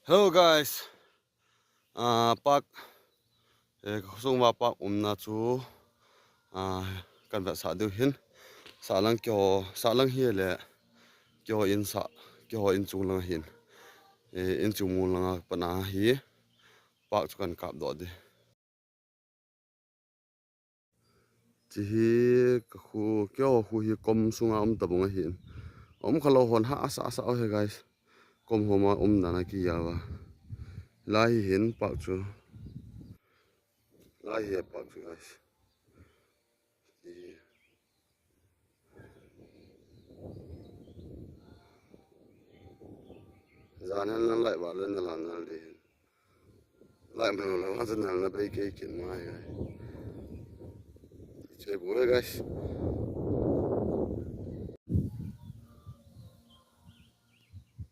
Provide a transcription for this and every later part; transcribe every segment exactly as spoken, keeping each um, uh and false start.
Hello guys. Ah, park, eh, ka khosung uva park umna chu, ah, kan vetsah diu ahin. Sahlang keiho, sahlang hi le, keiho in sah, keiho in chung lang ahin. Eh, in chung mun langa pat a hi park chu kan kap doh ding. Hiche hi ka khu, keiho khu hi kom sunga um tabang ahin. Um khalou hon hahsa sa u ahi guys. Kom homa um dan a kijao a. Lai hi hin park chu. Lai hi park chu guys. Jan hin na lai ba le na lang ngal ding. Lai man lo, ha, jan na bei kei kin mai. Che bu guys.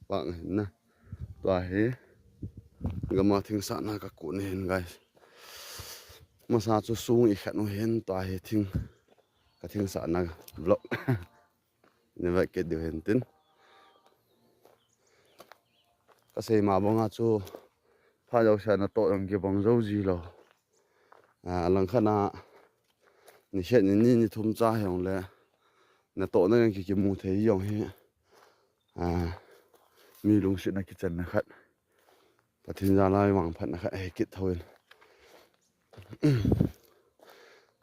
Bang hin na. Tua hi. Gam a thing sahna ka kun ahin guys. Masa chu sung i khat u ahin, tua hi thing. Ka thing sahna vlog. Nei vet kit diu ahin tin. Ka sei ma banga chu pha jouse a natoh jong kibang jou ji lou. Ah, lang khat a ni khat ni ni ni thum cha hi jong le natohna jong ki kimu thei jong hi. Ah, mi lungsetna kichenna khat. Pathen jal a vangphatna khat ahi kit thou in.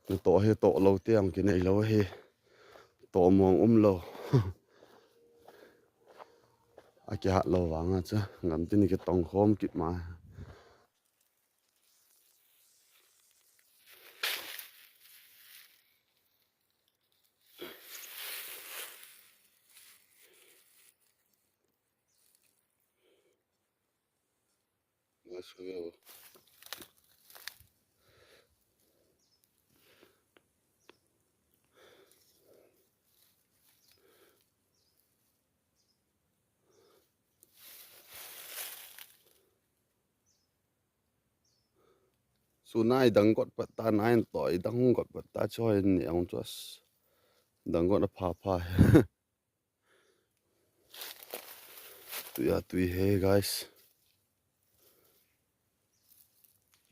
Natoh hi toh lou te jong kinei lou ahi. Toh mong um lou. A kihat lou vang a chu, gam tin kitong khom kit ma. Sun a i dang got pat ta, na in toh i dang got pat ta, choi ni ang chos. Dang got a pha pha. Tui a tui hi guys.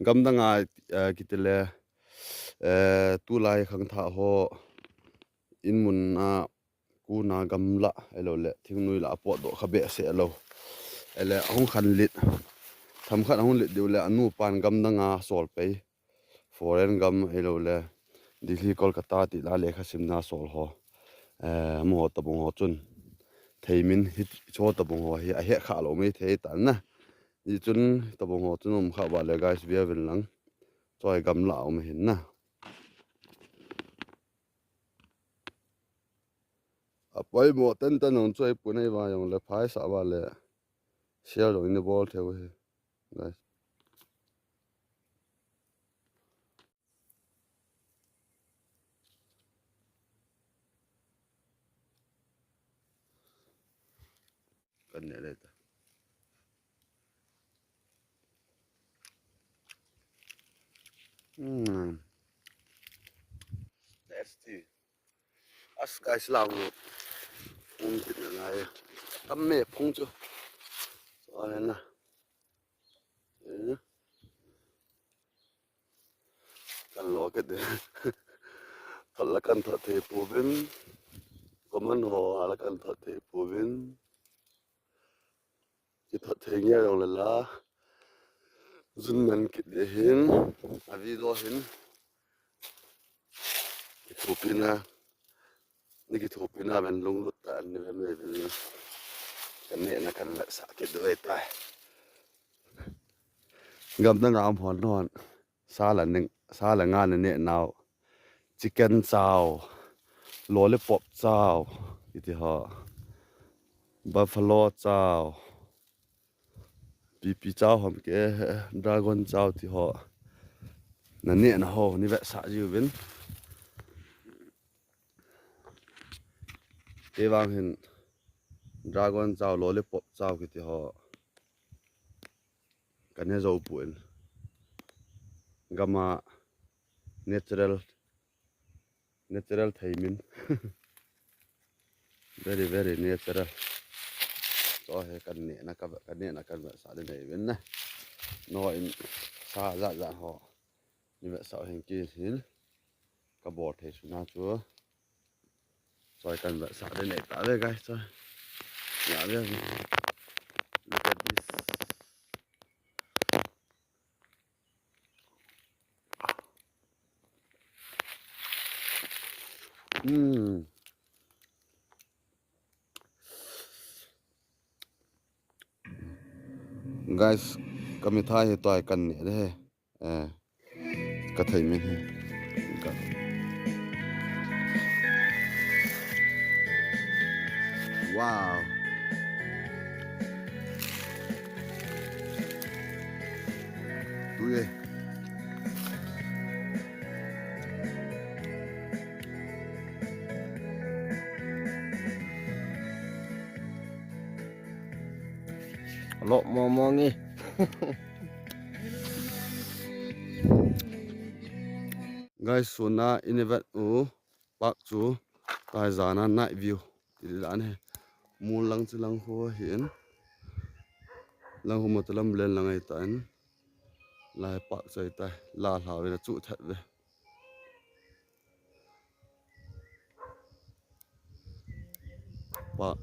Gamdang a, eh, kiti le, eh, tulai khangthah ho in mun a kuna gamla, ahilou le thingnoi la a potdoh kha behseh lou. Ahile ahung khanlet. Themkhat ahung let diu le anu pan gamdang a sol pai. Foreign gam ahilou le Delhi, Kolkata ti la lekha simna sol ho. Eh, amaho tabang ho chun. Theimin hicho tabang ho hi ahet kha lou maithei tan na. Hichun tabang ho chun um kha uva le guys, vea uvin lang. Choi gamla um ahin na. Apoimo tenten jong chu eipui nai uva jong le phaisah uva le share jong in bol thei u ahi. Guys. Kan ne le ta. Hmm. Tasty. As guys, lang. Phung kit na lai. Tam me phung chu. So, na. Eh. Kan lo kit de. Thot la kan thot thei pouvin. Comment ho la kan thot thei pouvin. Kithot thei nge jong le la. Jun man kit de hin. A video hin. Kithopina. Ni kithopina ven lunglut ta ni ven ve ven. Kan nehna kan vetsah kit de tai. Gamdang a um hon hon. Sa la ning, sa la nga na neh nau. Chicken chow, lollipop chow, iti ho. Buffalo chow, pipi chow ham ke, dragon chow ti ho. Na nehna ho, ni vetsah jiuvin. Kei vang hin dragon chow, lollipop chow kiti ho. Ka ne jou poi. Gam a natural, natural theimin. Very, very natural. to he kan nehna ka, kan nehna kan vetsah ding nei uvin na. Nangho in sa jat jat ho ni vetsah u hen, kei hin ka bol thei suna chu. Choi kan vetsah ding nei tave guys, choi. Ya ve. Look at this. Hmm. Guys, ka mithai hi tua kan neh de he. Eh, ka thei min hi. Ka- Wow. Tui e. Lo mo mo nge. Guys, suna in vet u park chu, tai jana night view ti dan he. Mun lang chu lang ho hin. Lang ho ma ta lam len lang ai ta in. Lai park chai ta. La hla ve na chu that ve. Park